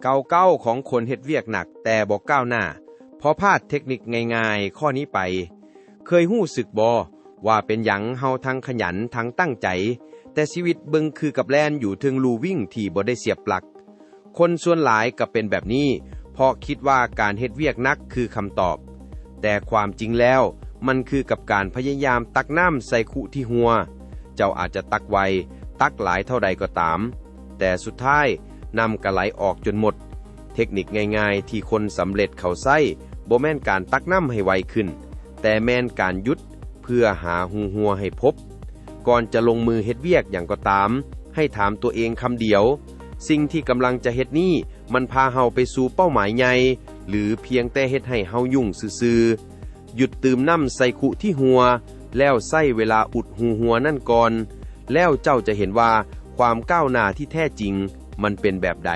ເກົ່າໆຂອງຄົນເຮັດວຽກໜັກແຕ່ບໍ່ກ້າວໜ້າ ເພາະພາດເທັກນິກງ່າຍໆຂໍ້ນີ້ໄປ. ເຄີຍຮູ້ສຶກບໍ່ວ່າເປັນຫຍັງເຮົາທັງຂະຫຍັນທັງຕັ້ງໃຈ ແຕ່ຊີວິດເບິ່ງຄືກັບແລ່ນຢູ່ເທິງລູວິ່ງທີ່ບໍ່ໄດ້ສຽບປລັກ? ຄົນສ່ວນຫຼາຍກໍເປັນແບບນີ້ ເພາະຄິດວ່າການເຮັດວຽກໜັກຄືຄຳຕອບ, ແຕ່ຄວາມຈິງແລ້ວມັນຄືກັບການພະຍາຍາມຕັກນ້ຳໃສ່ຄຸທີ່ຮົ່ວ. ເຈົ້າອາດຈະຕັກໄວ, ຕັກຫຼາຍເທົ່າໃດກໍຕາມ, ແຕ່ສຸດທ້າຍນ້ຳກໍໄຫຼອອກຈົນໝົດ. ເທັກນິກງ່າຍໆທີ່ຄົນສຳເລັດເຂົາໃຊ້ ບໍ່ແມ່ນການຕັກນ້ຳໃຫ້ໄວຂຶ້ນ, ແຕ່ແມ່ນການຢຸດເພື່ອຫາຮູຮົ່ວໃຫ້ພົບ. ກ່ອນຈະລົງມືເຮັດວຽກຫຍັງກໍຕາມ, ໃຫ້ຖາມຕົວເອງຄຳດຽວ, ສິ່ງທີ່ກຳລັງຈະເຮັດນີ້ ມັນພາເຮົາໄປສູ່ເປົ້າໝາຍໃຫຍ່ ຫຼື ພຽງແຕ່ເຮັດໃຫ້ເຮົາຫຍຸ້ງຊື່ໆ? ຢຸດຕື່ມນ້ຳໃສ່ຄຸທີ່ຮົ່ວ ແລ້ວໃຊ້ເວລາອຸດຮູຮົ່ວນັ້ນກ່ອນ, ແລ້ວເຈົ້າຈະເຫັນວ່າຄວາມກ້າວໜ້າທີ່ແທ້ຈິງມັນເປັນແບບໃດ.